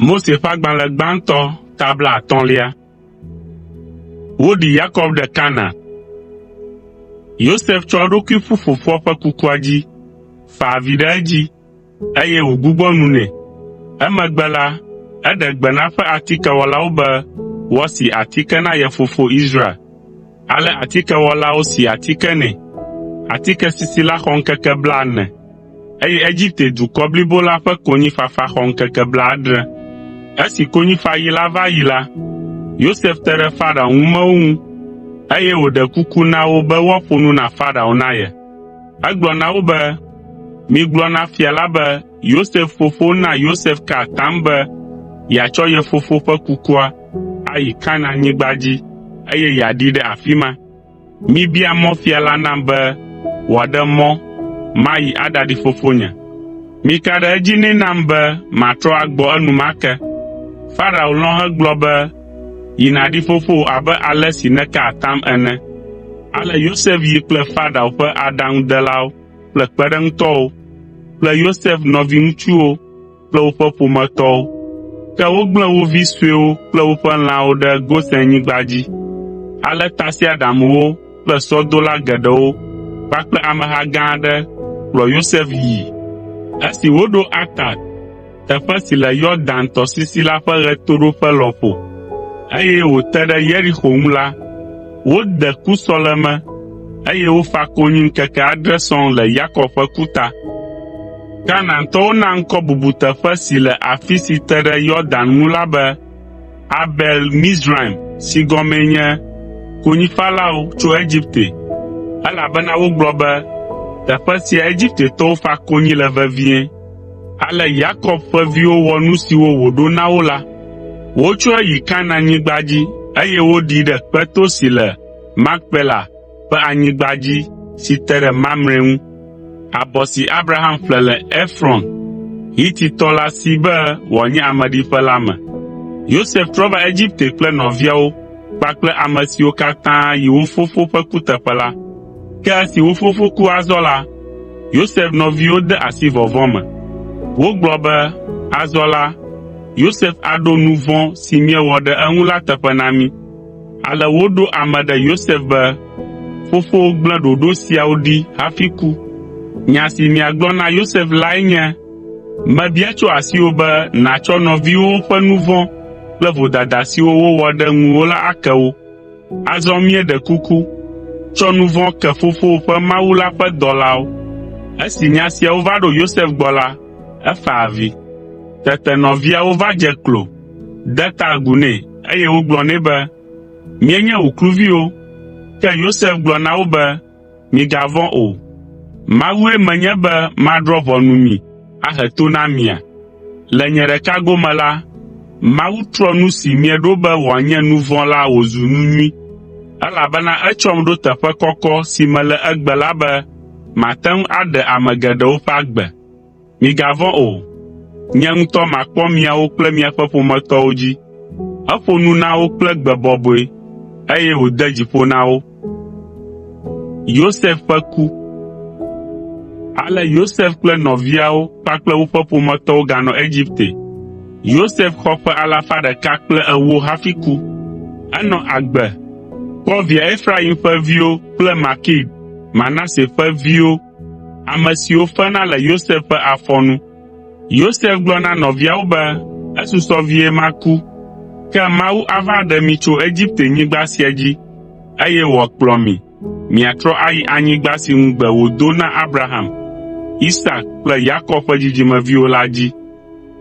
Mose ƒe agbalẽ gbãtɔ ta blaatɔ̃lia. Woɖi Yakob ɖe Kanaan. Yosef tsɔ eɖokui ƒu fofoa ƒe kukua dzi, fa avi ɖe edzi, eye wògbugbɔ nu nɛ. Emegbe la, eɖe gbe na eƒe atikewɔlawo be woasi atike na ye fofo Israel. Ale atikewɔlawo si atike nɛ. Atike sisi la xɔ ŋkeke blaene, eye Egipte dukɔ blibo la ƒe konyifafa xɔ ŋkeke blaadre. Esi konyifaɣi la va yi la, Yosef te ɖe Farao ŋumewo ŋu, eye wòɖe kuku na wo be woaƒo nu na Farao na ye. Egblɔ na wo be, “Migblɔ na fia la be Yosef fofo na Yosef ka atam be yeatsɔ ye fofo ƒe kukua ayi Kanaanyigba dzi eye yeaɖii ɖe afi ma. Mibia mɔ fia la nam be wòaɖe mɔ mayi aɖaɖi fofonye. Mika ɖe edzi nɛ nam be matrɔ agbɔ enumake.” Farao lɔ̃ hegblɔ be, “Yi nàɖi fofowò abe ale si nèka atam ene.” Ale Yosef yi kple Farao ƒe aɖaŋudelawo kple kpeɖeŋutɔwo kple Yosef nɔviŋutsuwo kple woƒe ƒometɔwo. Ke wogblẽ wo vi suewo kple woƒe lãwo ɖe Gosenyigba dzi. Ale tasiaɖamwo kple sɔdola geɖewo kpakple ameha gã aɖe kplɔ Yosef yii. Esi woɖo Atad, teƒe si le Yɔdan tɔsisi la ƒe ɣetoɖoƒe lɔƒo, eye wòte ɖe Yeriko ŋu la, wode kusɔleme, eye wofa konyi ŋkeke adre sɔŋ le Yakob ƒe ku ta. Kanaantɔwo na ŋkɔ bubuteƒe si le afi si te ɖe Yɔdan ŋu la be Abel Mizraim si gɔmee nye “Konyifalawo tso Egipte,” elabena wogblɔ be, “Teƒe sia Egiptetɔwo fa konyi le vevie.” Ale Yakob ƒe viwo wɔ nu siwo wòɖo na wo la. Wotsɔe yi Kanaanyigba dzi, eye woɖii ɖe kpeto si le Makpela ƒe anyigba dzi si te ɖe Mamre ŋu, abɔ si Abraham ƒle le Efrɔn, Hititɔ la si be wòanye ameɖiƒe la me. Yosef trɔ va Egipte kple nɔviawo kpakple ame siwo katã yi wo fofo ƒe kuteƒe la. Ke esi wo fofo ku azɔ la, Yosef nɔviwo de asi vɔvɔ̃ me. Wogblɔ be, “Azɔ la, Yosef aɖo nu vɔ̃ si míewɔ ɖe eŋu la teƒe na mí.” Ale woɖo ame ɖe Yosef be, “Fofowò gblẽ ɖoɖo siawo ɖi hafi ku. Nya si miagblɔ na Yosef lae nye, ‘Mebia tso asiwò be nàtsɔ nɔviwòwo ƒe nu vɔ̃ kple vodada siwo wowɔ ɖe ŋuwò la ake wo.’ Azɔ míeɖe kuku, tsɔ nu vɔ̃ ke fofowò ƒe Mawu la ƒe dɔlawo.” Esi nya siawo va ɖo Yosef gbɔ la, efa avi. Tete nɔviawo va dze klo, de ta agu nɛ, eye wogblɔ nɛ be, “Míenye wò kluviwo.” Ke Yosef gblɔ na wo be, “Migavɔ̃ o. Mawue menye be madrɔ̃ ʋɔnu mi ahe to na mia? Le nye ɖeka gome la, Mawu trɔ nu si mieɖo be wòanye nu vɔ̃ la wòzu nu nyui, elabena etsɔm ɖo teƒe kɔkɔ si mele egbe la be mate ŋu aɖe ame geɖewo ƒe agbe. Migavɔ̃ o, nye ŋutɔ makpɔ miawo kple miaƒe ƒometɔwo dzi.” Eƒo nu na wo kple gbe bɔbɔe, eye wòde dzi ƒo na wo. Ale Yosef kple nɔviawo kpakple woƒe ƒometɔwo ganɔ Egipte. Yosef xɔ ƒe alafa ɖeka kple ewo hafi ku. Enɔ agbe, kpɔ via Efraim ƒe viwo kple Makir, Manase ƒe viwo, ame siwo fena le Yosef ƒe afɔ nu. Yosef gblɔ na nɔviawo be, “Esusɔ vie maku, ke Mawu ava ɖe mi tso Egiptenyigba sia dzi, eye wòakplɔ mi miatrɔ ayi anyigba si ŋugbe wòdo na Abraham, Isak kple Yakob ƒe dzidzimeviwo la dzi.”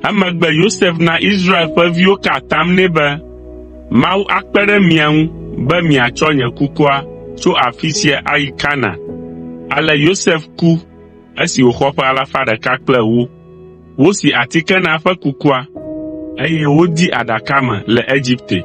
Emegbe Yosef na Israel ƒe viwo ka atam nɛ be, “Mawu akpe ɖe mia ŋu be miatsɔ nye kukua tso afi sia ayi Kanaan.” Ale Yosef ku esi wòxɔ ƒe alafa ɖeka kple ewo. Wosi atike na eƒe kukua, eye wodee aɖaka me le Egipte.